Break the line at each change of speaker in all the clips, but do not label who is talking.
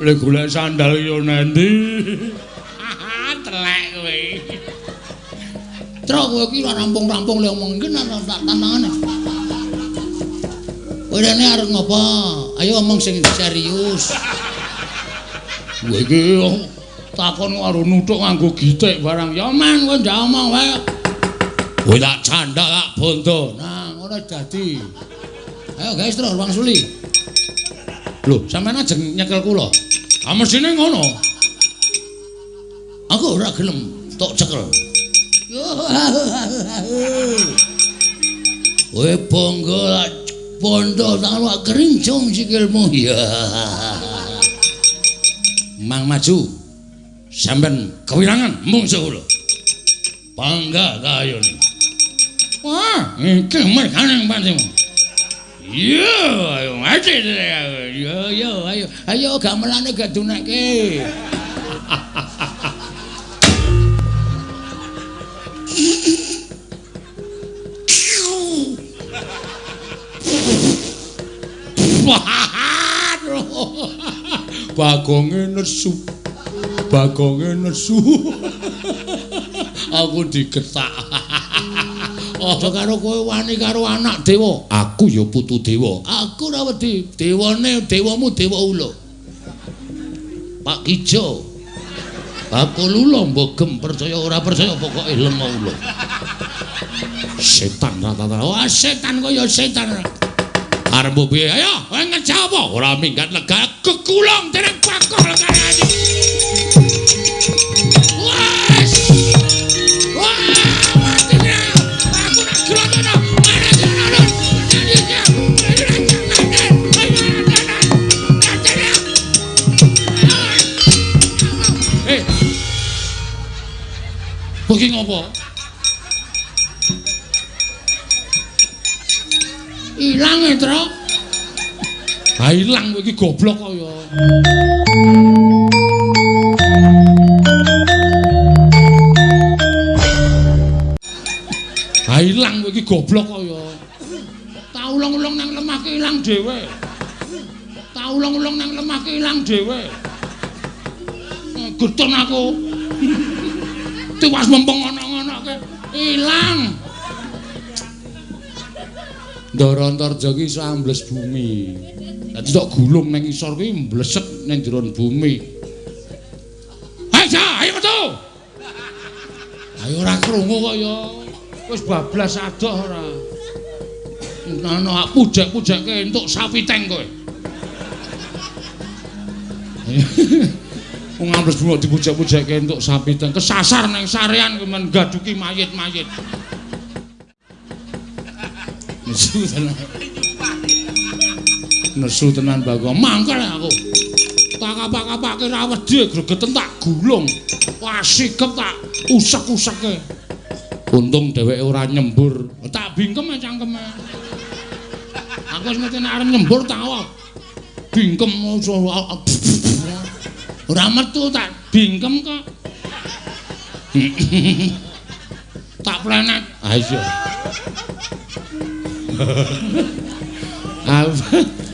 Le golek sandal yo nendi? Telek kowe.
Truk kowe iki ora rampung-rampung le omong iki tak tantangane. Kowe rene arep ngopo? Ayo omong sing serius.
Kowe iki takon karo nuthuk nganggo gitik barang. Ya man kowe ndak omong wae.
Kowe tak candak tak bondo. Nah, ngono dadi. Ayo guys, terus wangsuli.
Lho, sampean ajeng nyekel kula. Ah mesine ngono.
Aku ora gelem tok cekel. Kowe bangga bondo tak kerincung sikilmu. Ya.
Mang maju. Sampean kewirangan mungsuh kula. Bangga kayone. Wah, iki mergane patimu. Iya, ayo mati.
Yo yo ayo. Ayo gamelane gak dunekke.
Bagonge nesu. Bagonge nesu. Aku digetak.
Aja karo kowe wani karo anak dewa.
Aku ya putu dewa.
Aku ora wedi. Dewane dewamu dewa ula. Pak Kijo. Bakul ula mbok percaya ora percaya pokoke lenga ula.
Setan rata-rata.
Wah, setan kaya setan.
Arep piye? Ayo, kowe ngejak apa? Ora minggat lega kekulung dening Bagong lekane.
Wes. Wah, mati aku nak gelotono.
Eh. Kowe iki ngopo?
Ilang e, Truk.
Ha ilang kowe iki goblok kok ya. Ha ilang kowe iki goblok kok ya.
Tak ulung-ulung nang lemah ki ilang dhewe. Tak ulung-ulung nang lemah ki ilang dhewe. Getun aku. Tiwas mempeng ngono-ngonoke ilang.
Ndara Antarja ki iso ambles bumi. Dadi tok gulung nang isor kuwi mblesek nang jero bumi. Ayo, ayo metu. Ayo ora krungu kok ya. Wis bablas adoh ora. Ngono pujek-pujekke entuk sapi teng kowe. Wong ambles bumi dipujek-pujekke entuk sapi teng. Kesasar nang sarean kowe men gaduki mayit-mayit. Nesu tenan. Nesu tenan Bagong.
Mangkel aku. Tak kapak-kapake ra wedi gregeten tak gulung. Wah sikep tak usek-useke.
Untung dheweke ora nyembur.
Tak bingkem cangkeme. Aku wis ngerti nek arep nyembur tak bingkem ora metu tak bingkem kok. Tak plenet.
Ha iya.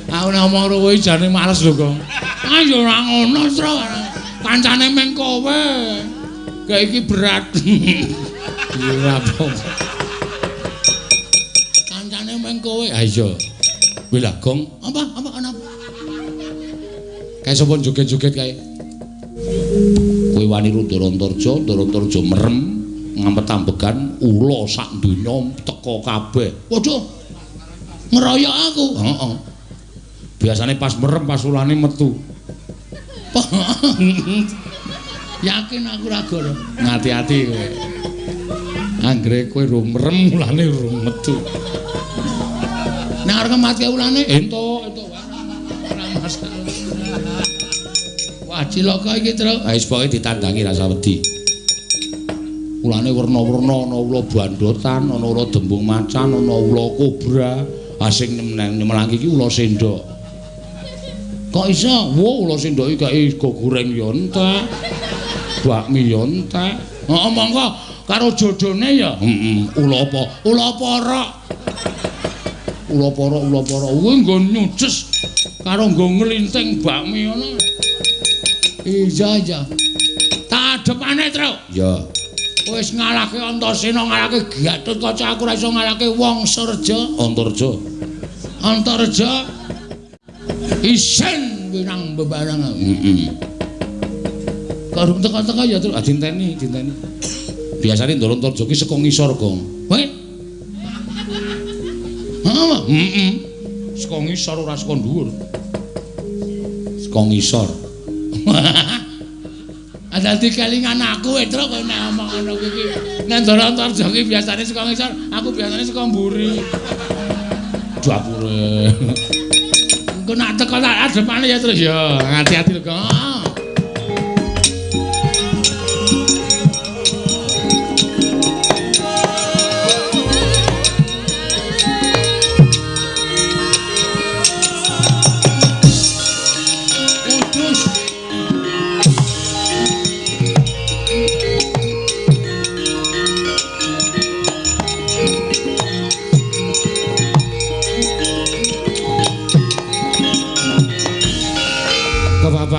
Aku nek omong karo kowe jane males lho, Gong.
Ah ya ora ngono, Tru. Kancane meng kowe. Kayak iki berat.
Ya ora apa-apa.
Kancane meng kowe.
Ha iya. Kuwi lah, Gong.
Apa? Apa ana?
Kae sapa joget-joget kae? Kowe wani karo Ndara Antarja, Ndara Antarja merem ngampet-ambegan ula sak donya teka kabeh.
Waduh. Ngeroyok aku.
Heeh. Biasane pas merem pas ulane metu.
Yakin aku ora goro.
Ngati-ati kowe. Anggere kowe rung merem ulane rung metu.
Nek arep mati ulane
entuk entuk ora masalah.
Wah, cilaka iki, Truk.
Ha wis pokoke ditandangi rasa wedi. Ulane werna-werna, ana ula bandotan, ana ula dembung macan, ana ula kobra. Ha sing nyemelang iki ula sendok. Kok iso? Wo, ula sendok iki gawe sego goreng ya entek. Bakmi ya entek.
Heeh, monggo karo jodone ya.
Heeh, ula apa?
Ula porok.
Ula porok, ula porok. Kuwi nggo nyuces karo nggo nglinting bakmi ngono.
Iya iya. Tak adepane, Truk.
Iya.
Wis ngalahke Antasena, ngalahke Gatotkaca, aku ora iso ngalahke Wangsareja.
Antareja.
Antareja. Isin winang bebarang.
Heeh.
Karo teka-teka ya, Truk.
Ah dinteni, dinteni. Biasane Ndara Antarja ki saka ngisor, Gong.
Kowe? Heeh.
Heeh. Saka ngisor ora saka dhuwur. Saka ngisor.
Dadi kelingan aku, Truk, kowe nek omong ngono kuwi. Nek Ndara Antarja ki biasane saka ngisor, aku biasane saka mburi.
Dapure.
Engko nek teko tak adepane ya, Truk.
Ya, hati-hati lho, Gong.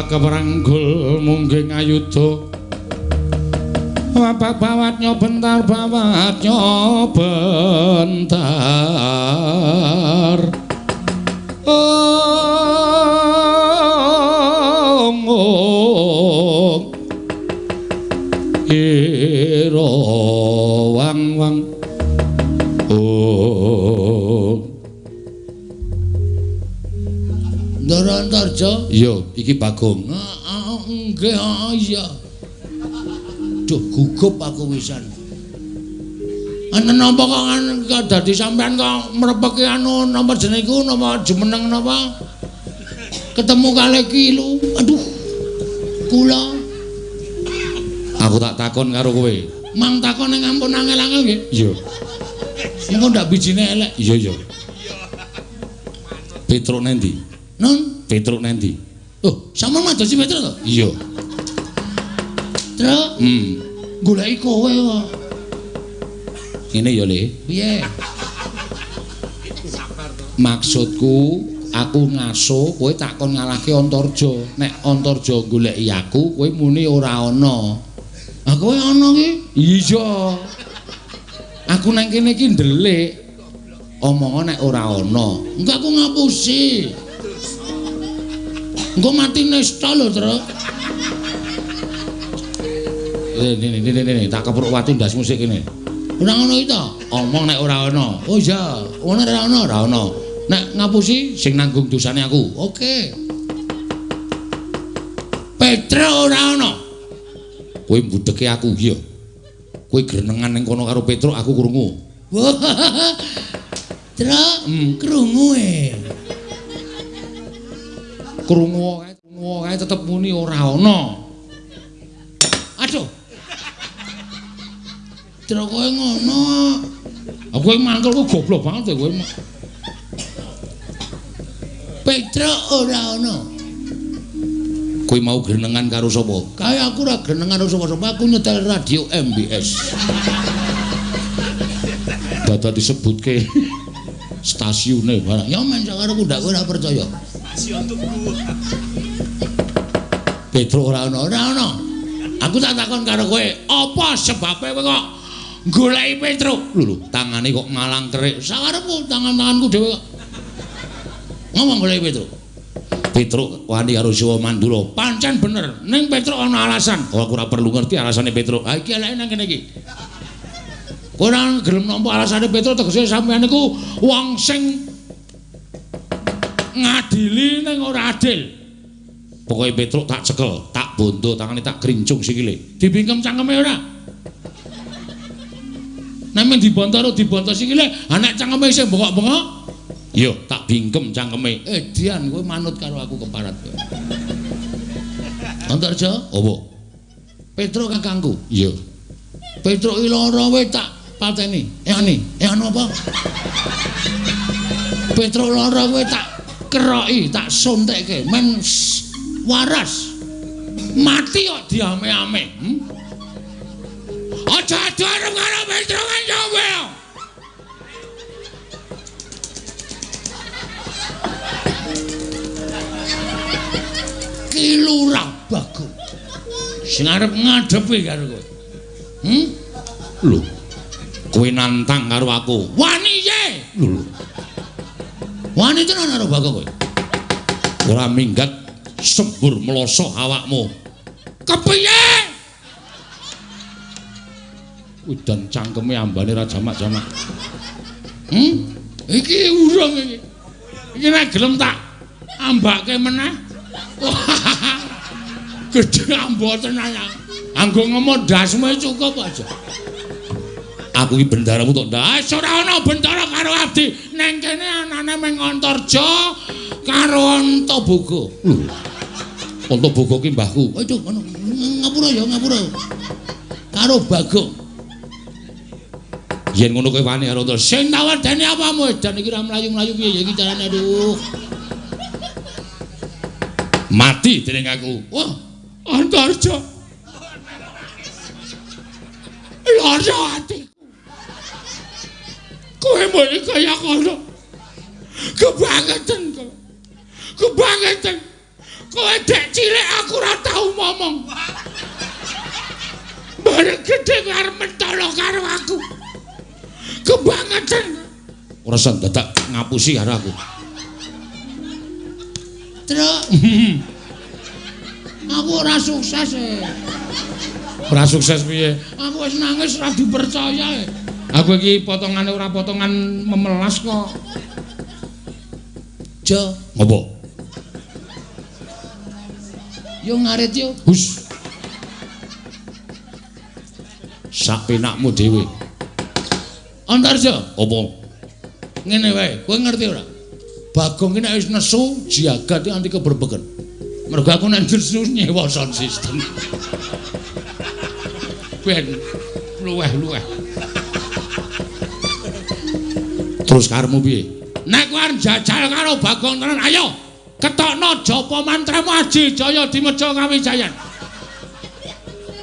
Keperanggul mungging ayuda wapak bawat nyobentar bawat nyobentar ong ong ira wang wang ong.
Ndara Antarja?
Iya, iki Bagong.
Heeh, nggih, iya. Duh, gugup aku wisan. Ana napa kok dadi sampean kok mrepeki anu napa jenenge iku napa jumeneng napa? Ketemu kalih kilu. Aduh. Kula.
Aku tak takon karo kowe.
Mang takon ning ampun angel-angel nggih.
Iya.
Engko ndak bijine elek.
Iya, iya. Petruk nendi?
Nun,
Petruk nendi?
Oh, sampean madosi Petruk to?
Iya.
Truk? Goleki kowe kok.
Ngene ya, Le.
Piye?
Maksudku, aku ngaso kowe tak kon ngalahke Antarja. Nek Antarja goleki aku, kowe muni ora ana.
Ah, kowe ana ki?
Iya. Aku nang kene iki ndelik. Omong nek ora ana.
Engko aku ngapusi. Engko mati nesta lho, Truk.
Ini, tak kepruk watu ndasmu sik kene.
Ora ngono iki to?
Omong nek ora ana.
Oh iya, ngono ora ana, ora ana.
Nek ngapusi sing nanggung dosane aku.
Oke. Petruk ora ana.
Kowe mbudheke aku, iya. Kowe grenengan ning kono karo Petruk, aku krungu.
Truk, krungu e.
Krungu kae tetep muni ora ana.
Aduh. Truk kowe ngono.
Aku mangkel kok goblok banget kowe.
Petruk ora ana.
Kowe mau grenengan karo sapa?
Kae aku ora grenengan karo sapa-sapa, aku nyetel radio MBS.
Dadak disebutke stasiune barang.
Ya men sakarepku ndak kowe ora percaya.
Petruk ora ana,
ora ana. Aku tak takon karo kowe, apa sebabe kowe kok goleki Petruk?
Lho lho, tangane kok ngalang kerik.
Sakarepku tangan-tanganku dhewe kok. Ngomong goleki Petruk.
Petruk wani karo Siwa Mandura.
Pancen bener, ning Petruk ana alasan.
Oh, aku ora perlu ngerti alasane Petruk.
Ha iki eleke nang kene iki. Kowe ora gelem nampa alasane Petruk tegese sampeyan niku wong sing ngadili ning ora adil.
Pokoke Petruk tak cekel, tak bondo tangane tak grincung sikile.
Dibingkem cangkeme ora? Nek men dibonto ora dibonto sikile, ha nek cangkeme isih bengok-bengok,
iya tak bingkem cangkeme.
Dian kowe manut karo aku keparat kowe. Antarja,
apa?
Petruk kakangku.
Iya.
Petruk iki lara kowe tak pateni. Anu, anu apa? Petruk lara kowe tak keroki, tak suntikke men waras. Mati kok diame-ame. Aja adu arep karo Petruk kowe. Ki lurah. Bagong. Sing arep ngadepi karo kowe.
Lho. Kowe nantang karo aku.
Wani ye.
Lho.
Wani tenan karo Bagong kowe.
Ora minggat sembur mloso awakmu.
Kepiye?
Udan cangkeme ambane ra jamak-jamak.
Iki urung iki. Iki nek gelem tak ambake meneh. Gedhe amba tenan. Anggo ngomong ndasmu cukup aja.
Aku iki bendaramu tok ndas.
Ora ana bendara karo abdi. Neng kene anane mung Antarja karo Antaboga.
Lho. Antaboga ki mbahku.
Aduh ngono. Ngapura ya ngapura. Karo Bagong.
Yen ngono kowe wani karo Antarja.
Sing tak wedeni apamu edan iki ora mlayu-mlayu piye ya iki carane aduh.
Mati dening aku.
Wah, Antarja. Lara atiku. Kowe muni kaya kono. Kebangetan kowe. Kebangetan. Kowe dek cilik aku ora tau ngomong. Bareng gedhe kowe arep mentolo karo aku. Kebangetan.
Ora usah dadak ngapusi karo aku.
Truk. Aku ora sukses e.
Ora sukses piye?
Aku wis nangis ora dipercaya e.
Aku iki potongane ora potongan memelas kok.
Jo,
ngopo?
Yo ngarit yo.
Hus. Sak penakmu dhewe.
Antarja,
apa?
Ngene wae, kowe ngerti ora? Bagong ki nek wis nesu jagat nganti keberbeken. Mergo aku nek nesu nyewa sound system. Ben luweh-luweh.
Terus karepmu piye?
Nek kowe arep jajal karo Bagong tenan, ayo ketokno japa mantramu Aji Jaya Dimeja Kawijayan.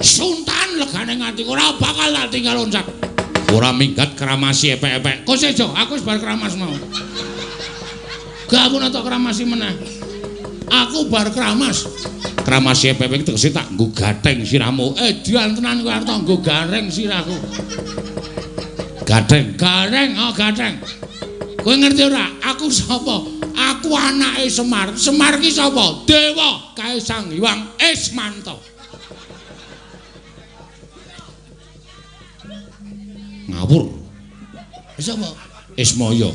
Suntan legane nganti ora bakal tak tinggal loncat.
Ora minggat kramasi epek-epek.
Kok sejo, aku wis bar kramas mau. Gak aku nek tok kramasi meneh. Aku bar kramas.
Kramasi epek-epek tegese tak nggo gatheng sirahmu.
Edan tenan kowe arep tak nggo gareng sirahku.
Gatheng,
gareng, oh gatheng. Kowe ngerti ora? Aku sapa? Aku anake Semar. Semar ki sapa? Dewa kae Sang Hyang Ismanta.
Ngawur.
Sapa?
Ismaya.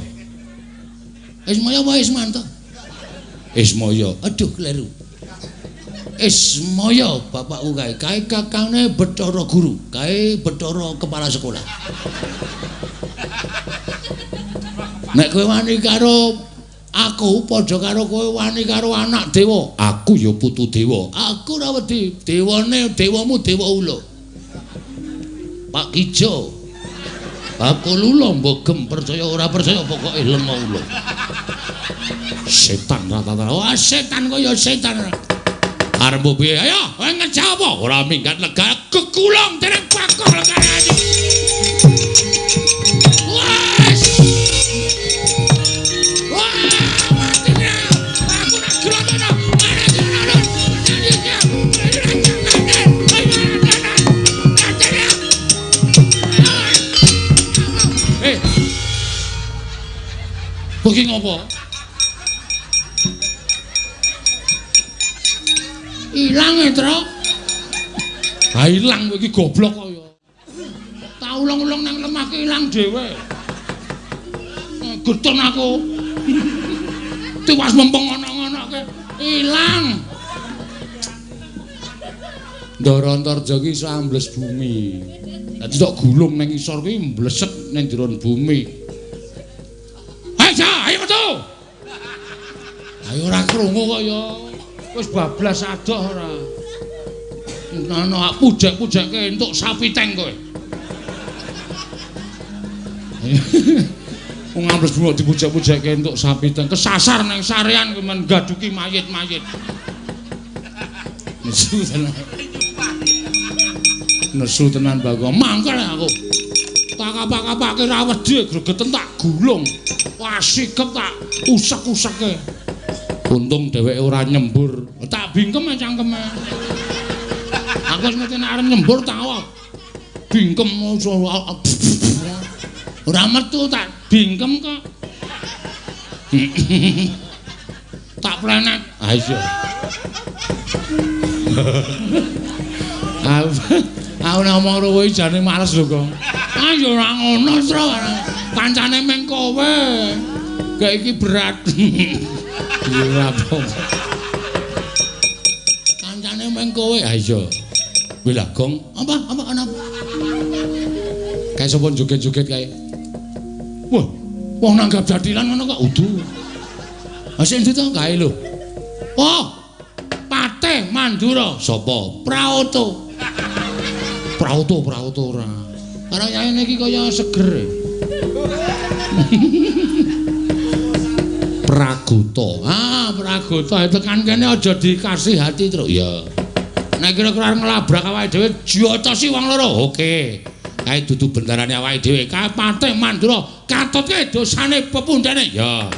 Ismaya apa Ismanta?
Ismaya.
Aduh kleru. Ismaya bapakku kae, kae kakangne Bathara Guru, kae Bathara kepala sekolah. Nek kowe wani karo aku padha karo kowe wani karo anak dewa.
Aku ya putu dewa.
Aku ora wedi. Dewane dewamu dewa ula. Pak Kijo. Aku lula mbok percaya ora percaya pokoke lenga ula.
Setan rata-rata.
Wah setan kaya setan.
Arep piye?
Ayo, kowe ngejak apa?
Ora minggat lega
kekulung dening Bagong legane. Wes. Wah, mati ya. Aku nak grono. Eh. Kok iki ngopo? Ilang e, Truk.
Ha ilang kowe iki goblok kok ya.
Tak ulung-ulung nang lemah ki ilang dhewe. Getun aku. Tiwas mempeng ngono-ngonoke ilang.
Ndara Antarja ki iso ambles bumi. Dadi tok gulung nang isor kuwi mblesek nang jero bumi.
Ayo, ayo metu. Ayo ora krungu kok ya. Wis bablas adoh ora. Ngono pujek-pujeke entuk sapi teng kowe.
Wong ambles bumi dipujek-pujeke entuk sapi teng kesasar nang sarean kuwi men gaduki mayit-mayit. Nesu tenan. Nesu tenan Bagong.
Mangkel aku. Tak kapak-kapake ra wedi gregeten tak gulung. Wah sikep tak usek-useke.
Untung dheweke ora nyembur. Tak bingkem cangkeme. Aku wis ngerti nek arep nyembur tak bingkem ora metu tak bingkem kok. Tak plenet. Ha iya. Aku nek omong karo kowe jane males lho, Kong. Ah ya ora ngono, Tru. Kancane meng kowe. Kayak iki berat. Ya ora apa-apa. Kancane meng kowe. Ha iya. Wih lah, Gong. Apa? Apa ana? Kae sapa joget-joget kae? Wah, wong nanggap jathilan ngono kok udu. Ha sing ndi to kae lho? Oh, Patih Mandura. Sapa? Praoto. Praoto, Praoto ora. Karo yaene iki kaya seger. Pragota. Ah, Pragota tekan kene aja dikasih hati, Truk. Ya. Nek kira-kira nglabrak awake dhewe jotosi wong loro. Oke. Kae dudu bendarane awake dhewe. Kae Patih Mandura katutke dosane pepundhene. Ya.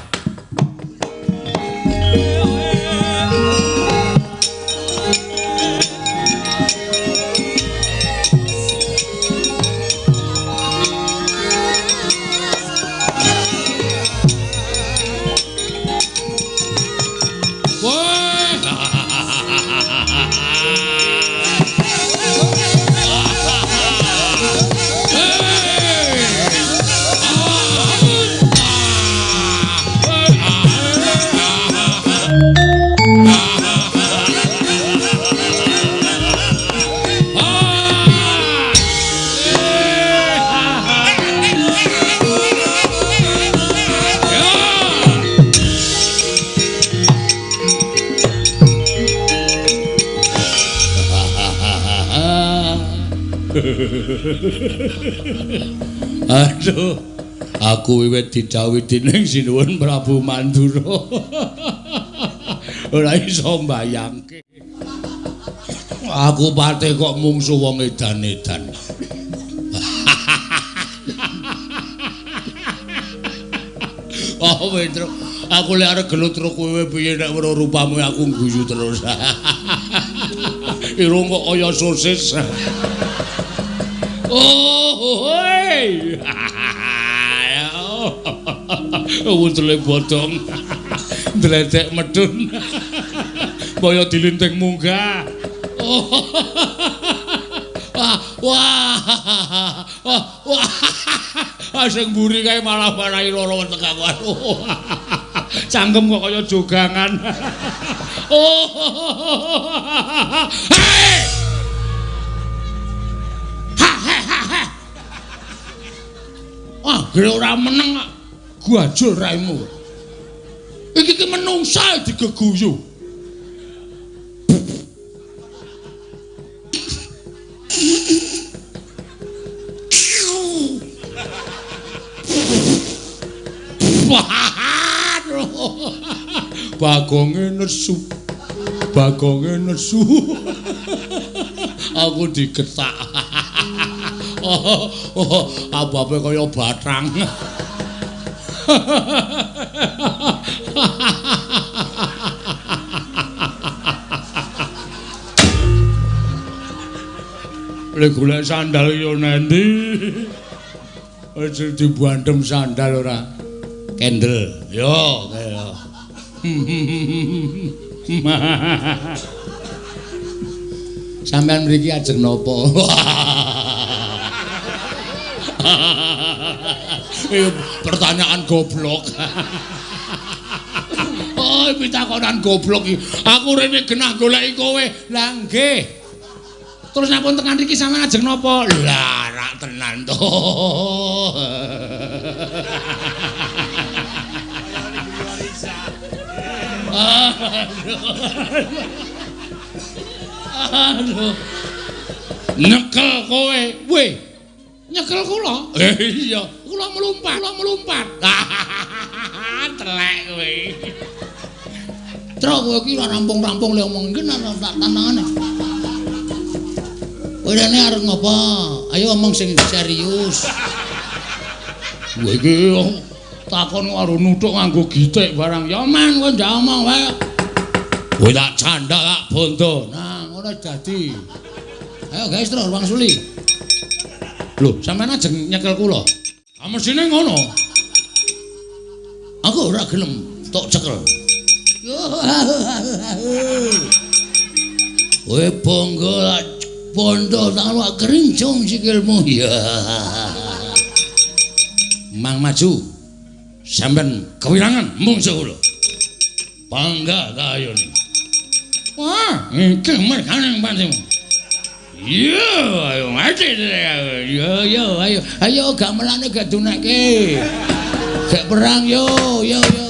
Aduh, aku wiwit didhawuhi dening Sinuwun Prabu Mandura. Ora iso mbayangke. Aku patih kok mungsu wong edan-edan. Oh, Petro, aku lek arep gelut karo kowe piye nek weruh rupamu aku guyu terus. Irung kok kaya sosis. Oh, hoi. Wundele bodong. Ndledek medun. Kaya dilinting munggah. Wah, wah. Wah. Sing mburi kae malah marai lara weteng aku. Cangkem kok kaya jogangan. Oh. Hei. Wah, gere ora meneng kok. Gajul raimu. Iki ki menungsa digeguyu. Bagonge nesu. Bagonge nesu. Aku digetak. Oh, oh, ababe kaya bathang. Lek golek sandal yo nendi? Aja dibuandem sandal ora. Kendel. Yo, kaya. Sampeyan mriki ajeng napa? Pertanyaan goblok. Oh, pitakonan goblok iki. Aku rene genah goleki kowe. Lah nggih. Terus napa tekan mriki sampeyan ajeng napa? Lah rak tenan to. Aduh. Nyekel kowe. Weh. Nyekel kula? Iya, kula melompat, kula melompat. Telek kowe. Truk kowe iki ora rampung-rampung le omong iki tak tantangane. Kowe rene arep ngopo? Ayo omong sing serius. Kowe iki Takon karo nuthuk nganggo gitik barang. Ya man kowe ndak omong wae. Kowe tak candhak tak bondo. Nah, ngono dadi. Ayo guys terus wangsuli. Lho, sampean ajeng nyekel kula. Ah mesine ngono. Aku ora gelem tok cekel. Kowe bangga bondo tak kerincung sikilmu. Ya. Mang maju. Sampeyan kewirangan mungsuh kula. Bangga ta ayone. Wah, iki mergane pantimu. Iya, ayo mati. Yo yo ayo. Ayo gamelane gak dunekke. Gak perang yo yo yo.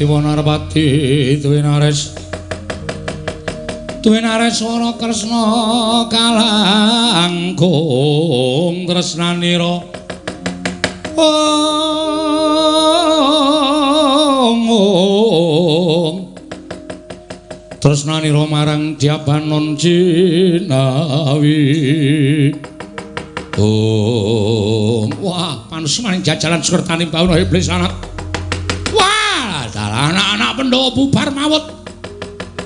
Dewanarpati Dwinares Dwinares wana Kresna kalangkung tresnanira ong tresnanira marang Dyabanon Jinawi. Om wah panusmaning jajalan sekertane bawana iblis anak. Anak-anak Pandhawa bubar mawut.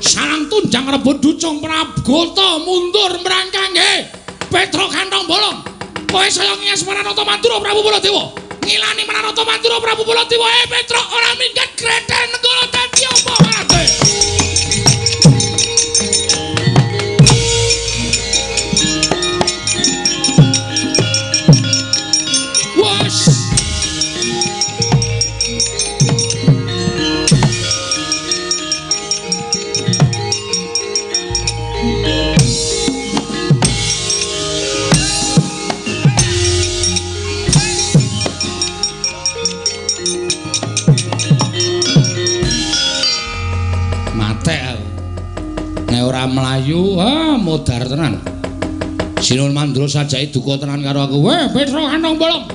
Sarang tunjang rebut ducung Prabgota mundur mrangkangge. Petruk kantong bolong. Kowe saya ngias Maranata Mandura Prabu Baladewa. Ngilani Maranata Mandura Prabu Baladewa. Petruk ora minggat grethel Nenggala dadi apa marate. Melayu, modar tenan. Sinuwun Mandura sajake duka tenan karo aku. Weh, Petruk kantong bolong.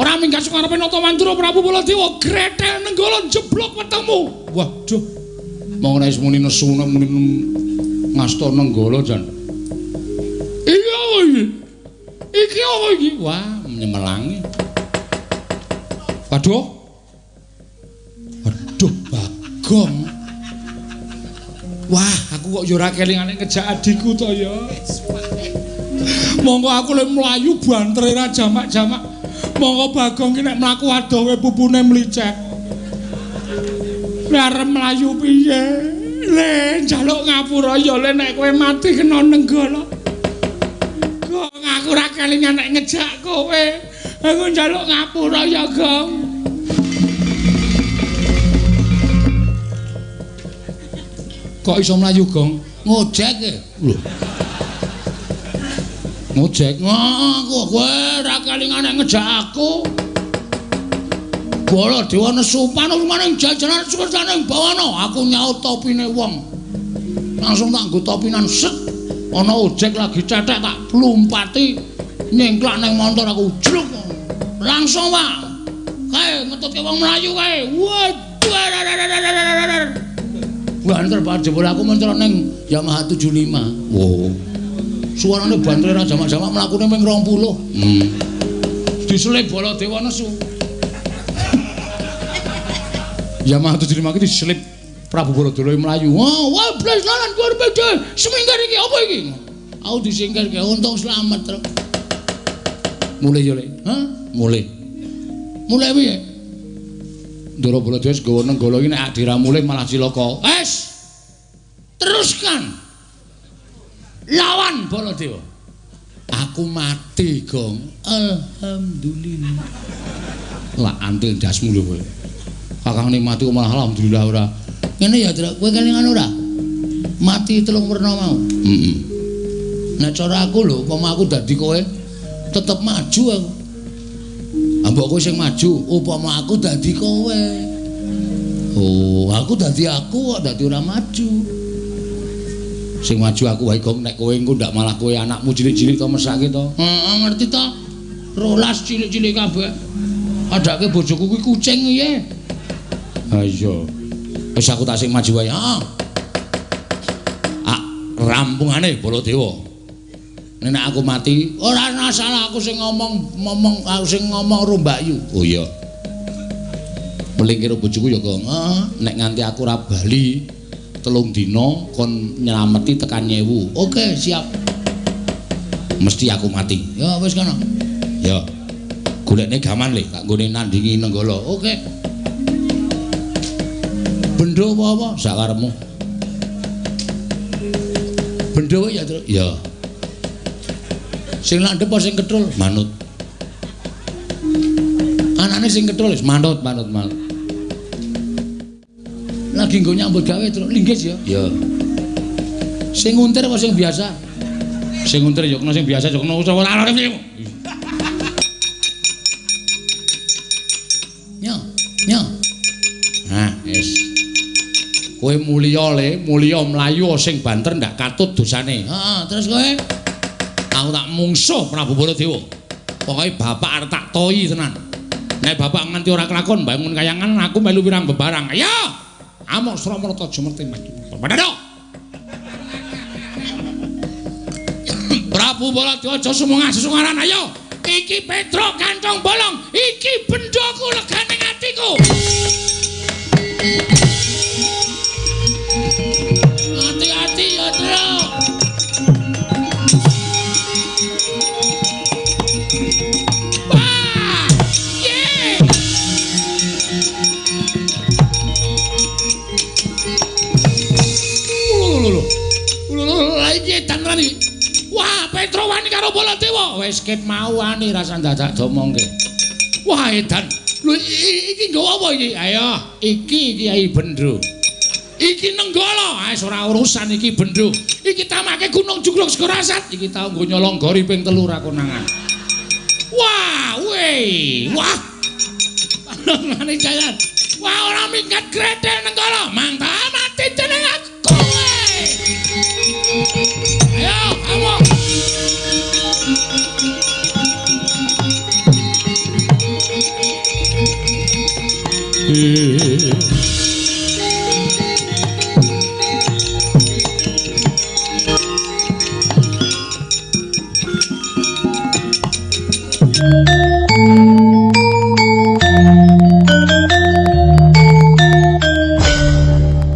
Ora minggat saka ngarepe Nata Mandura Prabu Baladewa, gretel Nenggala jeblok wetengmu. Waduh. Mong nek muni nesu muni ngasta Nenggala jan. Iki apa iki? Iki apa iki? Wah, nyemelangi. Waduh. Waduh, Bagong. Wah, aku kok ya ora kelingane ngejak adikku to ya. Monggo aku le mlayu bantere ra jamak-jamak. Monggo Bagong ki nek mlaku adoh we pupune mlicek. Le arep mlayu piye? Le njaluk ngapura ya le nek kowe mati kena Nenggala. Gong, aku ora kelingan nek ngejak kowe. Aku njaluk ngapura ya, Gong. Kok iso mlayu, Gong? Ngojek e. Lho. Ngojek. Aku kowe ora kelingan nek ngejak aku. Baladewa nesu panurumaning jajaran sukertaning bawana. Aku nyaut topine wong. Langsung tak nggo topinan set. Ana ojek lagi cetek tak lumpati nyengklak ning montor aku jluk. Langsung, Pak. Kae ngetutke wong mlayu kae. Waduh. Banter banget jebul aku mencolot ning Yamaha 75. Wow. Suarane banter ra jamak-jamak mlakune ping 20. Diselip Baladewa nesu. Yamaha 75 iki diselip Prabu Baladewa mlayu. Wah, wah blas lalan berbeda. Semingkir iki apa iki? Aku disingkirke untung slamet, Truk. Mulih yo, Le. Hah? Mulih. Mulih piye? Ndara Baladewa wis gawa Nenggala iki nek adira mulih malah cilaka. Wes. Teruskan. Lawan Baladewa. Aku mati, Gong. Alhamdulillah. Lah antil ndasmu lho kowe. Kakang mati kok malah alhamdulillah ora. Ngene ya, Truk, kowe kelingan ora? Mati telung werna mau. Heeh. Nek cara aku lho, upama aku dadi kowe tetep maju aku. Mbok kowe sing maju, upama aku dadi kowe. Oh, aku dadi aku kok dadi ora maju. Sing maju aku wae, Gong, nek kowe engko ndak malah kowe anakmu cilik-cilik to mesake to. Heeh, ngerti to. 12 cilik-cilik kabeh. Adake bojoku kuwi kucing piye? Ha iya. Wis aku tak sing maju wae. Heeh. Ah, rampungane Baladewa. Nek aku mati, ora ana salah aku sing ngomong aku sing ngomong karo Mbakyu. Oh iya. Melingkir bojoku ya, Gong. Heeh, nek nganti aku ora bali 3 dina kon nyelameti tekan 1000. Oke, siap. Mesti aku mati. Ya wis kono. Ya. Golekne gaman le, tak nggone nandingi Nenggala. Oke. Bendho apa-apa sakarepmu. Bendho ya, Truk. Ya. Sing landhep apa sing ketrul? Manut. Anane sing ketrul wis manut, manut, manut. Lagi nggo nyambut gawe, Truk. Linggis ya? Ya. Sing nguntir apa sing biasa? Sing nguntir ya kena, sing biasa ya kena. Ora ora. Nyo, nyo. Nah, wis. Kowe mulya le, mulya mlayu sing banter ndak katut dosane. Heeh, terus kowe? Aku tak mungsuh Prabu Baladewa. Pokoke bapak arep tak toyi tenan. Nek bapak nganti ora kelakon bangun kayangan aku melu wirang bebarang. Ayo. Amok Sramarta Jumerti maju. Padha. Prabu Baladewa aja sumungah sesungaran ayo. Iki Petruk kantong bolong, iki bendhoku legane atiku. wani karo Baladewa? Wis ket mau wani rasa dadak domongke. Wah edan. Lho iki nggawa apa iki? Ayo, iki Kyai Bendro. Iki Nenggala, wis ora urusan iki Bendro. Iki tamake Gunung Jugruk Segara Asat. Iki tau nggo nyolong gori ping 3 ra konangan. Wah, weh, wah. Panongane jalan. Wah, ora minggat gretel Nenggala. Mangta mati jeneng aku. Ayo, kamu.